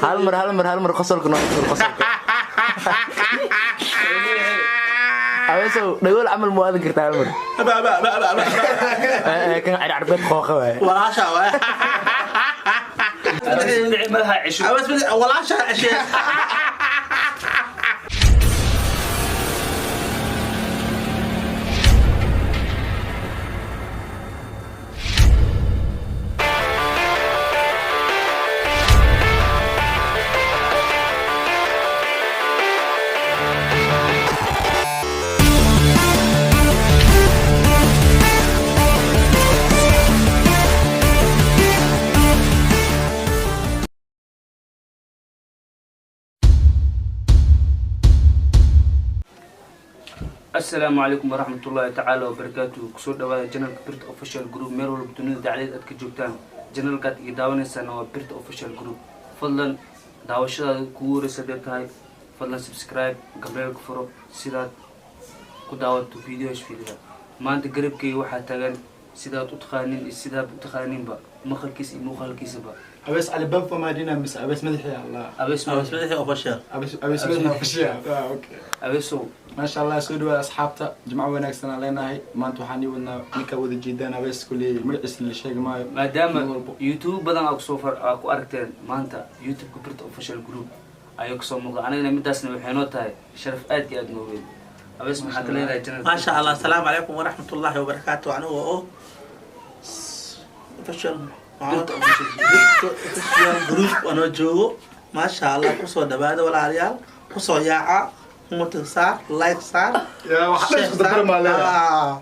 Hal mar, hal mar, hal mar, qosolka noo tuur, qosolka. Aweesow, dhagool camal mu aadan kartaa hal mar? Ba ba ba ba ba. Kan carcarbeed qooqa waaye. Walaasha waay. Madaxa cesho. Awees madax walaasha ceshe. Asalaamu calaykum waraxmat ullaahi tacaala wabarakaatuhu. Kusoo dhawaada channelka Birta Official Group. Meel walba dunida dacladeed aad ka joogtaan, channelkaad iga daawanaysaana waa Birta Official Group. Fadlan, daawashadaada kugu horeysa hadee tahay, fadlan subscribe, gambaleelka furo sidaad ku daawato videohash fiidada. Maanta garabkeyga waxaa taagan, sidaad u taqaanin iyo sidaad u taqaaninba, maqalkiisa iyo muuqaalkiisaba. Awees Cali Banfo Madina mise Awees madaxii Allah? Abees. Awees madaxii official. Awees, Awees madaxii official. Ah, okay. Abeesow. Maasha Allah, soo dhawaada asxaabta, jimco wanaagsan aan leenahay. Maanta waxaan ii wadnaa ninka wada jeedaan, Awees. Kuley magaciisa la sheegi maayo. Maadaama Nin walbo. YouTube badan aa kusoo far aa ku aragteen, maanta YouTube-ka Birta Official Group ayuu kasoo muuqda. Anigana midaasna waxay noo tahay sharaf aad iyo aad noo weyn. Abees, maxaa ka leedahay channelka? Maasha Allah. Asalaamu calaykum waraxmat ullaahi wabarakaatu. Aniga oo official Birta Official Group. Birta Official Group anoo joogo, maasha Allah, kusoo dhawaada walaalayaal, kusoo yaaca, comment saar, like saar. Yaa wax dhan isku dardar maa leedahay. Ah,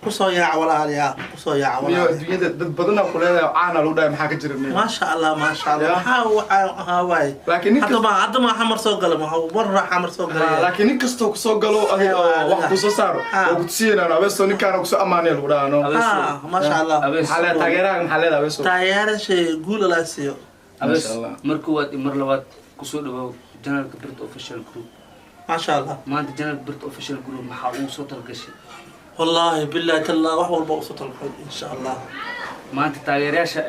kusoo yaaca walaalayaal, kusoo yaaca Niyo walaalayaal. Adduunyada dad badanaa ku leedahay oo caana lagu dhahay, maxaa ka jira niyo? Maasha Allah, maasha Allah. Ya. Maxaa waxaa ahaa waay. Laakiin nin hadda ma hadda ma xamar soo gala, ma mar hore xamar soo galay. Laakiin nin kastoo kusoo galo adiga oo wax kusoo saaro oo kutusiinaan Aweeso, ninkaana kusoo ammaanaya lagu dhahaa no. Abeeso. Ah, maasha Allah. Abees. Maxaa leedahay taageeraha? Maxaa leedahay, Aweeso? Taageerashay guul ala siiyo. Abees. Maasha Allah. Mar koowaad iyo mar labaad, kusoo dhawow channelka Birta Official Group. Maasha Allah. Maanta channelka Birta Official Group maxaa ugu soo talgashay? Wallaahi billahi tallah, wax walba usoo talqay insha Allah. Maanta taageerayaasha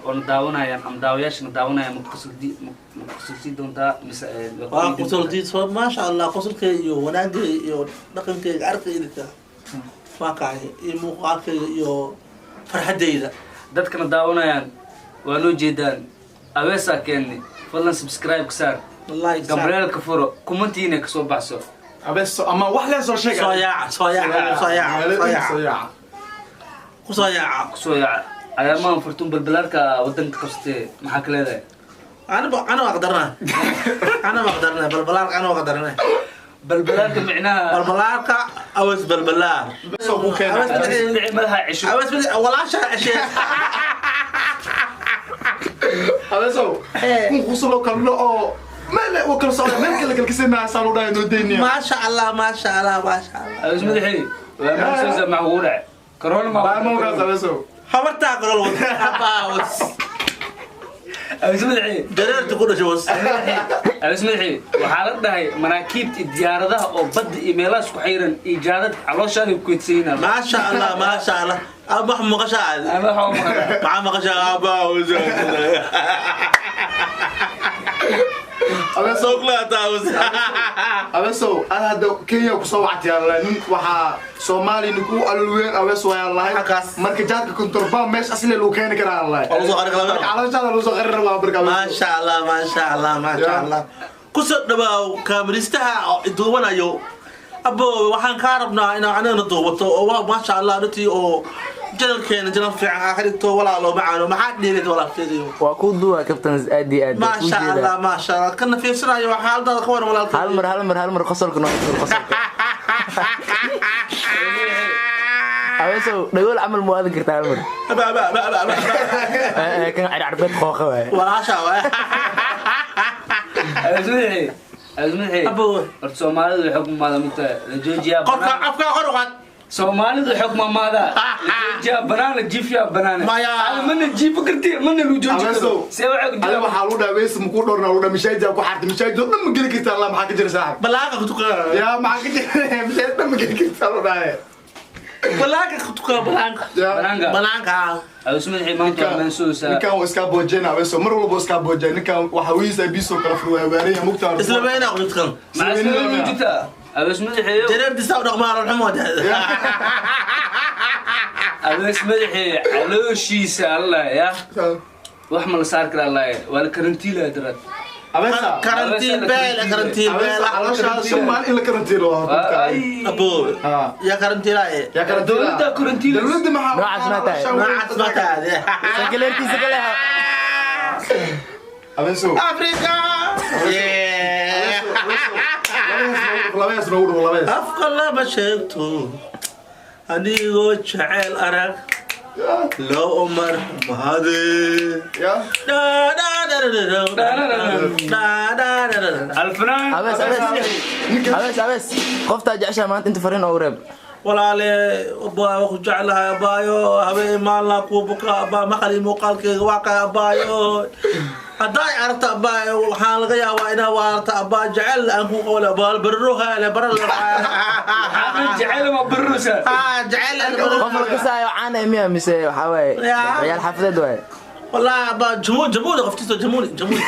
oo na daawanayaan ama daawayaasha na daawanayaan, ma kuqasulsii doontaa mise waa ku waa weydiin qosol doontaa? diid soo, maasha Allah, qosolkayga iyo wanaagayga iyo dhaqankayga arkayga waa kacay iyo muuqaalkayga iyo farxadayda. Dadkana daawanayaan waa noo jeedaan, Abeesaa keennay. Fadlan subscribe ka saar, wallahi gambaleelka furo, commentiina kasoo baxso. Aweeso ama wax lee soo sheega. Soo yaaca, soo yaaca, soo yaaca, soo soo yaaca. yaaca. Kusoo yaaca. Kusoo yaaca. Ayaamahan furtuun balbalaarka wadanka qabsatee, maxaa ka leedahay? Ana ana aqdarna, ana aqdarna balbalaarka, ana aqdarna. Balbalaarka micnaha? Balbalaarka, Awees balbalaar. Aweesoo ku keena. Awees madaxii. Madaxa cesho. Awees madaxii walaasha ceshe. Aweesow, kun qusuloo kalno oo meel uu kala socda, meel kale kalkasinaa saa lagu dhahay noo deyniya. Maasha Allah, maasha Allah, maasha Allah. Abees madaxii waa maxaa maxaa kugu dhacay? Corona ma? Baalmowgaas, Aweesow. Habartaa qorol wad abaa was. Abees madaxii. Dareerta ku dhashay was. Abees madaxii, waxaa la dhahay maraakiibta iyo diyaaradaha oo badda iyo meelahaas ku xayran iyo jaadad calooshaada ku keedsanyihiin. Maasha Allah, maasha Allah. Ab wax maqashaa? Ama waxa u maqlaa. Maxaa maqashaa abaa was? Aweesow. Soo was. Aweesow, ad hadda Kenya kusoo wactiyaa lahay nin waxaa Soomaaliya ninku alulweyn Awees waa lahay. Halkaas. Marka jaadka kontorbaan meesha asle lagu keeni karaa lahay. Waa lagu soo qari karaa. Marka calooshaada lagu soo qari rabaa marka, Aweesow. Maasha Allah, maasha Allah, maasha Ya. Allah. Kusoo dhawaaw kaamiristaha oo duubanayo. Abo, waxaan kaa rabnaa inaa anigana duubato oo maasha Allah runtii oo channelkeena channel fiican aa ka dhigto. Walaalo macaano, maxaa dheereed walaalkeediyo? Waa kuu duuba, kabtan, aad iyo aad waa kuu Maasha jeedaa. Allah, maasha Allah. Kana fiirsanayo waa xaaladaada ka waran walaalkeediyo. Hal mar, hal mar, hal mar, qosolka noo tuur, qosolka. Aweesow, dhagool camal mu aadan kartaa hal mar? Ba ba ba ba ba. Kan carcarbeed qooqa waaye. Walaasha waay. Abees madaxii, Abees madaxii. Abo. Horta Soomaalidu waxay ku maada mugtahay la joojiyaa Qorka banaan. Afkaa kor u qaad. Soomaalidu waxay ku maamaadaa la joojiyaa banaana, jiifyaa banaana. Maya. Ada mana jiifo karti, mana lagu jooji karo. Abeesow. See waxay ku Adiga jiraan? waxaa lagu dhahay Awees makuu dhowrna lagu dhahay mashaajid ku xaartay, mashaajid oo dhan ma geli kartaa Allah. Maxaa ka jira, saaxib? Balaaqa ku tukanaya. Yaa, maxaa ka jira? Mashaajid dhan ma geli kartaa lagu dhahay. Balaanka ku tukaa balaanka. Banaanka. Balaanka. Awees madaxii maanta waa maansoosaa. Ninkan waa iskaa boojeen Aweeso, mar walba waa iskaa boojeen ninkan. Waxa wiisa biisoo kala fur waa waaraya mugtaa. Isla weynaa ku jirtan. Macasalaam jirta. Awees madaxii. Jareertiisa u dhaqmaa xumo. Awees madaxii calooshiisa allah ya. Wax ma la saar karaa allah, waa la karantiilaya daraad. Aweesa. Karantiin beel, karantiin Aweesa beel. calooshaada 5 maalin in la karantiilo waa dadka. Abo. Ha. Yaa karantiilaaye. Yaa karantiila. Dowladda karantiilaysa. Dowladda maxaa? Noocaas ma tahay? Noocaas ma tahay. Sakaleertiisa kale. Aweeso. Africa. Yeah. Labees noogu dhuwo, labees. Afka lama sheegto, anigoo jecel arag loo umar mahade. Ya. Alfanaan. Abees, abees, abees, abees, qoftaa jeceshaa maanta inta fariin oogu reeb. Walaale, abaayo, waan ku jeclahay abaayo, habeen maalna kuu buka abaa, maqali muuqaalkeyga waa kay abaayo. Haddaa ay aragto abaayo, waxaan laga yaabaa inaa waarta abaa jecel aan ku qawle abaa bararohaale bara. Jecel ma barusa. Jecel. Qof la kasaayo caana miya mise waxaa waaye? Yaa. Ciyaal xaafadeed waaye. Wallahi abaa, jamuun jamuun qoftiisa, jamuuni jamuuni.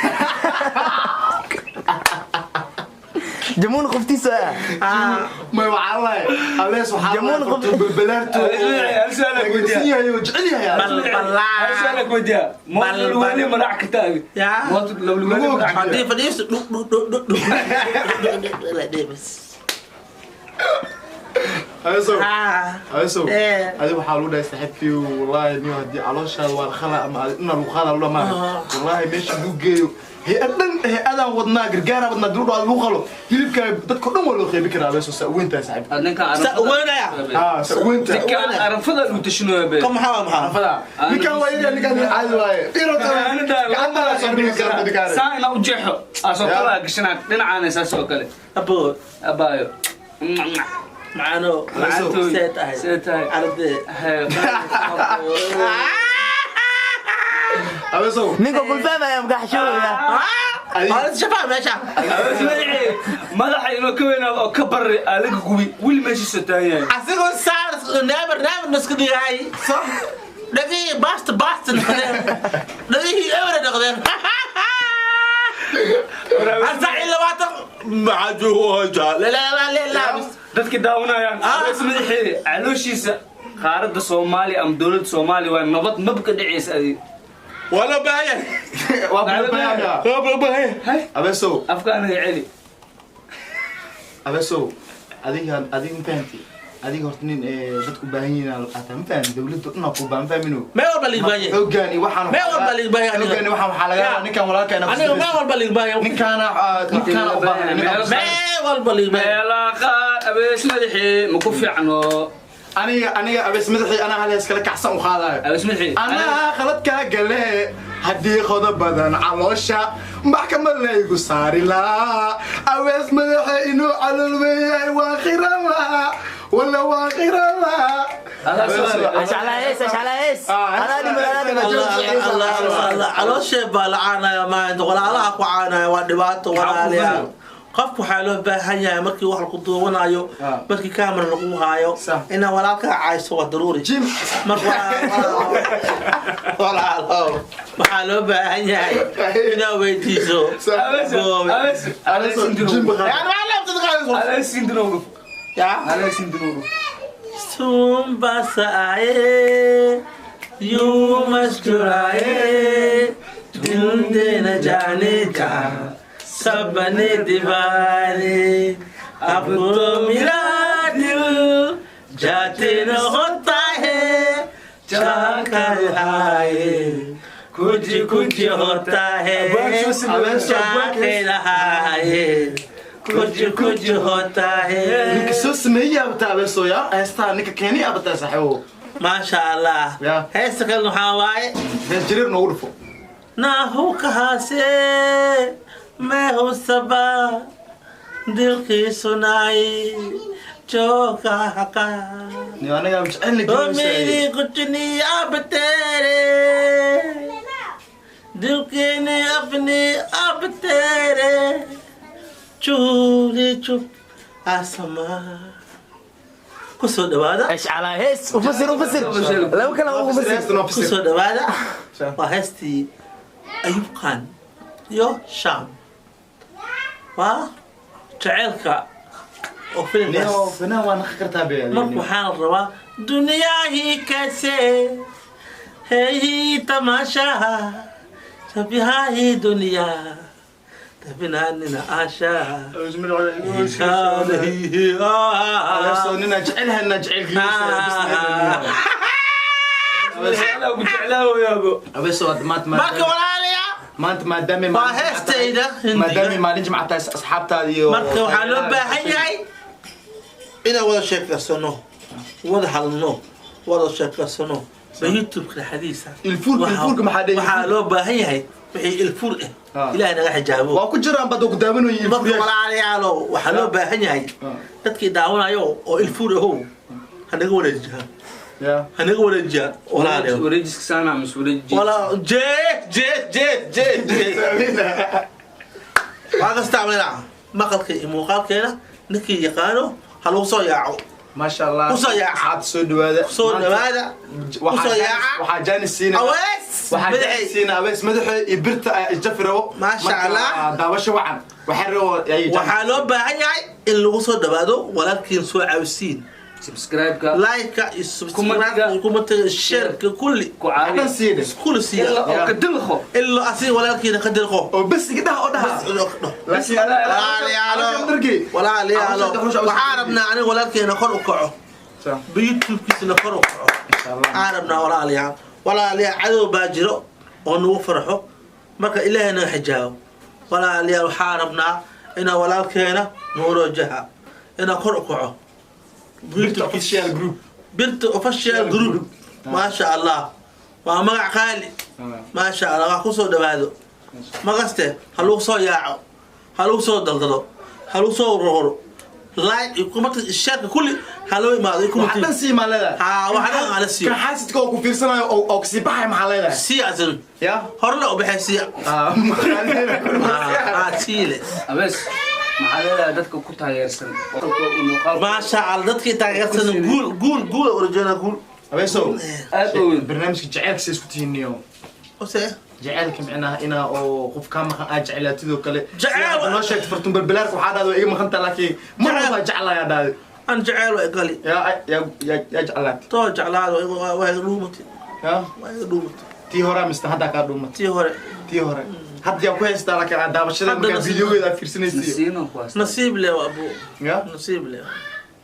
Jamuun qoftiisa ah. May waxaa lahay Awees waxaa Jamuun balaarto. Hal su'aal aan ku weydiiyaa. Taageersan yahay oo jecel yahay. Bal balaa. Hal su'aal aan ku weydiiyaa. Mooto lugaaley ma raaci kartaa adiga? Yaa. Mooto lugaaley ma raaci kartaa? Haddii fadhiisto dhug dhug dhug dhug dhug. Aweesow. Ah. Aweesow. Eh. Adi waxaa lagu dhahay saaxiibkii, wallaahi niyo haddii calooshaada waa la khala ama ina lagu qaada lagu dhamaa, wallaahi meesha lagu geeyo hay-ad dhan, hay-adaan wadnaa, gargaaraa wadnaa, dib lagu qalo hilibka dadka dhan waa loo qeybi karaa. Aweesow, saa weyntahay saaxiib. Aad ninkan Sa weynaya. Ah, saa weyntahay. Ninkan arafada lagu tashanaya be. Ka maxaa maxaa? Afada ninkan waa yar, ninkan caadi waaye. Gacantaada soo dhigi kara ninkaan. Saa inaa u jeexo. Asoo kala gashanaa dhinacaana saas oo kale. Abo. Abaayo. Macaano. Macaantooy. See tahay? See tahay? Arde. Aweesow. Ninka kulfaamaya makaxshoobaya. Waa shafaa meesha. Awees madaxii madaxa inuu ka weynaado oo ka barri aa laga gubi weli meeshiisoo taagan yahay. Asigoo saar never never nasku dhigay. Dhagihii baasta baasta noqdeen. Dhagihii ebre noqdeen. 24 maxaa joogo hojaa. La la la la la. Dadki daawanayaan, awees madaxii calooshiisa qaaradda Soomaaliya ama dowladda Soomaaliya waa nabad maba ka dhacaysa adiga. Waa loo baahan yahay. Waa kula bayaamaya. Waa loo baahan yahay. Aweesow. Afka anaga celi. Aweesow, adiga adiga ma fahanti, adiga horta nin dadku baahan yihiin ataa, ma fahanti, dowladda dhan ku baahan fahmino. Meel walba liig baahan yahay. Xooggaani waxaan Meel walba liig baahan yahay. Xooggaani waxaan waxaa laga yaabaa ninkan walaalka inaa Aniga meel walba liig baahan yahay. Ninkaana u baahan ninkaan. Meel walba liig baahan yahay. Meelaha qaar abees madaxii ma ku fiicno. Aniga abees madaxii anaa hal hees kala kacsan u qaadayo. Abees madaxii. Anaa khaladkaa gale haddii qodob badan caloosha maxkamad laygu saari lahaa, Awees madaxe inuu calool weeyahay waa qiran lahaa, wala waa qiran lahaa. Ashcalahees, ashcalahees, anaa dhiman, anaa dhiman. Allah Allah Allah, calooshee baa la caanaya maanta, walaalaha ku caanaya waa dhibaato walaalayaal. Qofku waxaa loo baahan yahay markii wax lagu duubanayo, markii camera lagu haayo, inaa walaalkaa cayso waa daruuri. Jim. Marka walaalo waxaa loo baahan yahay inaa weydiiso. Abees abees abees. Jim. Yani waxaa laabtada. Abees intinoogu. Ya. Abees intinoogu. तुम बस आए यूं मुस्कुराए, दिल दे न जाने कहाँ सब बने दीवाने, अब तो मिला दिल जाते न होता है, चाह कर आए कुछ कुछ होता है, चाहते रहा है कुछ कुछ होता है. Ninka soo sameeyey abataa Abeeso, ya heestaa ninka keenay abataa saaxiibo. Maasha Allah. Ya. Heesta kale waxaa waaye hees jariir noogu dhufo. ना हूँ कहाँ से मैं हूँ सबा, दिल की सुनाई जो कहा का Niyo anaga jecelna. ओ मेरी कुछ नहीं अब तेरे दिल के ने अपने अब तेरे चोरी चुप आसमां. Kusoo dhawaada. ايش على hees ufasir, ufasir, laba kala ugu fasir. Kusoo dhawaada, waa heestii Ayub Khan iyo Sham, waa jaceylka oo filimkaas. Fanaan waa naqi kartaa be. Marka waxaa la rabaa duniyaahi kase heyi tamasha shabihahi dunya tabinanina asha. Nina jecelhana jecelkiisa. Ku jeclaawayaabo. Abeso, maanta Marka walaalayaa, maanta maadaama waa heestayda maadaama Hindiga. Maalin jimca tahay, asxaabtaada iyo Marka waxaa loo baahan yahay inaan wada sheekaysano, wada hadalno, wada sheekaysano ba YouTube-ka dhexdiisa. Ilfuurka maxaa dhihi? Waxaa loo baahan yahay wixii ilfuur ah Ilaahay naga xijaabo. Waa ku jiraan bad ku daawanayin. Marka walaalayaalo, waxaa loo baahan yahay dadkii daawanayo oo ilfuur ahow hanaga wareejiyaan, hanaga wareejiyaan walaalayaal. Wareejiska saana mise wareejis? Walaa jee jee jee jee jee, waxaa kasta camalina maqalka iyo muuqaalkeena ninkii yaqaano ha lagu soo yaaco. Maasha Allah. Kusoo yaaca. Asxaabta, soo dhawaada. Kusoo dhawaada. Kusoo yaaca. Waxaa jaanis siina Awees waxaa Madaxey. jaanis siina Awees Madaxe iyo Birta ayaa isjafi rabo. Maasha Marka, Allah. daawasho wacan waxaa rabo ayaga. Waxaa loo baahan yahay in lagu soo dhawaado walaalkiin, soo caawisiin. Subscribe-ka. Like-ka iyo subscribe iyo comment-iga, share-ka, kulli. Ku caawiya. Dhan siine. Kulli siiya. Ilaa oo ka dilqo. Ilaa asiga walaalkiina ka dirqo. Oo bes iga dhaha oo dhaha. Bas oo dhaho. Laakiin Walaalayaalo, walaalayaalo, waxaa rabnaa aniga walaalkeena kor u kaco, YouTube-kiisana kor u kaco waxaan rabnaa. Walaalayaal, walaalayaal, cadow baa jiro oo nagu farxo, marka Ilaahay naga xijaabo. Walaalayaal, waxaa rabnaa inaa walaalkeena nuuro jaha inaa kor u kaco. Birta Official Group. Birta Official Group, maasha Allah, waa magac qaali. Maasha Allah, waa kusoo dhawaado magaste, ha lagu soo yaaco, ha lagu soo daldalo, ha lagu soo roro, like iyo comment, share-ka, kulli ha loo imaado iyo Waxaa dhan comment. sii maa leedahay? Haa, waxa dhan ala siiyo. Kan xaasidka oo ku fiirsanayo oo kasii baxay maxaa leedahay? Siyaasan ya horle u baxay siya. Ah, siile. Abees, maxaa leedahay dadka ku taageersan oo muuqaalka? Maasha Allah, dadkii taageersan, guul, guul, guul urajana, guul. Abeesow, Aad u weyn. barnaamijka jaceylka say isku tihiiniyo? Ose. Jaceylka micnaha inaa oo qof kaa maqan aad jeclaatidoo kale. Jaceyl. Sida noo sheegtay Fartun Balbalaarka, waxaa dhahday waa iga maqan tahay, laakiin mar Jaceyl. walbaa jeclayaa dhahday. An jeceel waa igali. Yaa yaa yaa yaa jeclaatay? Too jeclaad waa iga dhuumatay. Ya. Waa iga dhuumatay. Tii hore mise haddaa kaa dhuumatay? Tii hore. Tii hore. Hadda yaa ku haystaa, laakiin aad daawashada Hadda markaa nasiib. videogeeda aad fiirsanaysiyo? Nasiino ku haysta. Nasiib le waa abu. Ya. Nasiib le.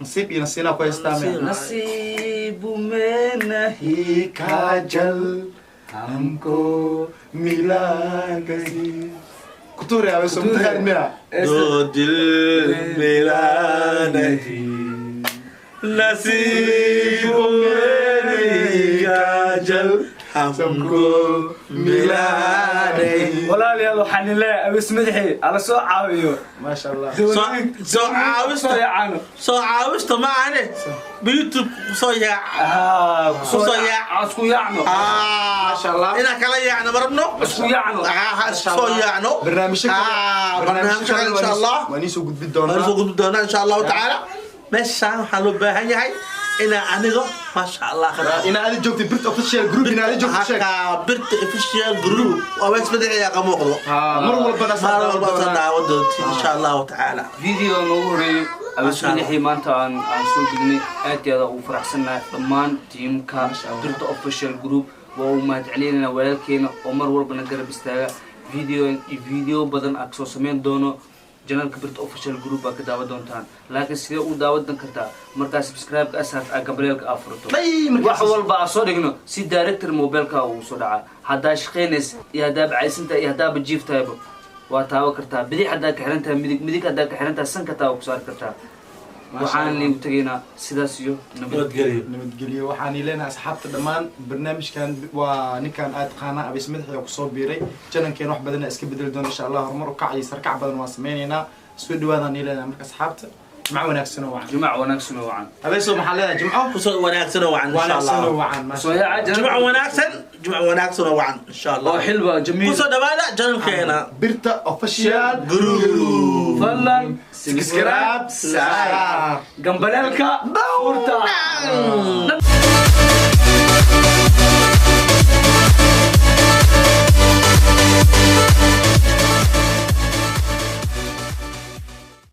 Nasiib iyo nasiinaa ku haystaa Nasiib. miya? Nasiibu में नहीं काजल हमको मिला गई kutuure. Abeeso, mutaqaan miya? दो दिल मिला नहीं, नसीब में नहीं, काजल हमको मिला नहीं. Walaalayaal, waxaan leeyahay Abees Madaxii ala soo caawiyo. Maasha Allah. Soo caawista. Soo yaacano. Soo caawista ma ahane, YouTube soo yaac. Soo yaac. Isku yaacno. Maasha Allah. Inaan kala yaacno ma rabno. Isku yaacno. Soo yaacno. Barnaamijyo kale. Barnaamijyo kale insha Allah. Waan iisoo gudbin waan doonaa. soo gudbi doonaa insha Allahu tacaala. Meeshaan waxaa loo baahan yahay inaa aniga maasha Allah ka Inaa aadi joogtay Birta Official Group, inaa aadi joogtay sheeg. Halkaa Birta Official Group waa Awees Madaxiyaa ka muuqdo. Mar walbana mar walba soo daawan doontiin insha Allahu tacaala. Video noogu horeeyay Abees Masha Allah. Madaxii maanta aan soo gelinay, aad iyo aad ugu faraxsannahay dhammaan tiimka Birta Official Group. Waa u mahadcelinaynaa walaalkeena oo mar walbana garab istaaga. Video iyo video badan aad soo sameyn doono channelka Birta Official Group baa ka daawan doontaan. Laakiin sidee u daawadan kartaa? Markaa subscribe-ka asaarta aad gambaleelka aad furato, wax walba aan soo dhigno si director mobileka ugu soo dhaca. Haddaa shaqaynays iyo haddaa bacaysantahay iyo haddaaba jiif tahayba, waa taawo kartaa. Bidix haddaa ka xiran tahay, midig, midig haddaa ka xiran tahay, sanka taawa ku saari kartaa. Waxaan liigu tegaynaa sidaas iyo nabad. Nabadgelyo. Nabadgelyo. Waxaan leenahay asxaabta dhammaan, barnaamijkan waa ninkan aad taqaanaa Abees Madaxii oo kusoo biiray channelkeen. Wax badan iska bedeli doona insha Allah, horumar u kac iyo sarkac badan waan sameynaynaa. Soo dhawaadaan leenahay marka asxaabta. Jimco wanaagsan oo wacan. Jimco wanaagsan oo wacan. Abeeso, maxaa leedahay jimco? Kusoo wanaagsan oo wacan, insha wanaagsan oo Allah. wacan, maasha. Soo yaaca. Jimco wanaagsan, jimco wanaagsan oo wacan, insha Allah. Oo xilba jamiil. Kusoo dhawaada channelkeena Birta Official Group. Fadlan subscribe saar. Gambaleelka furta.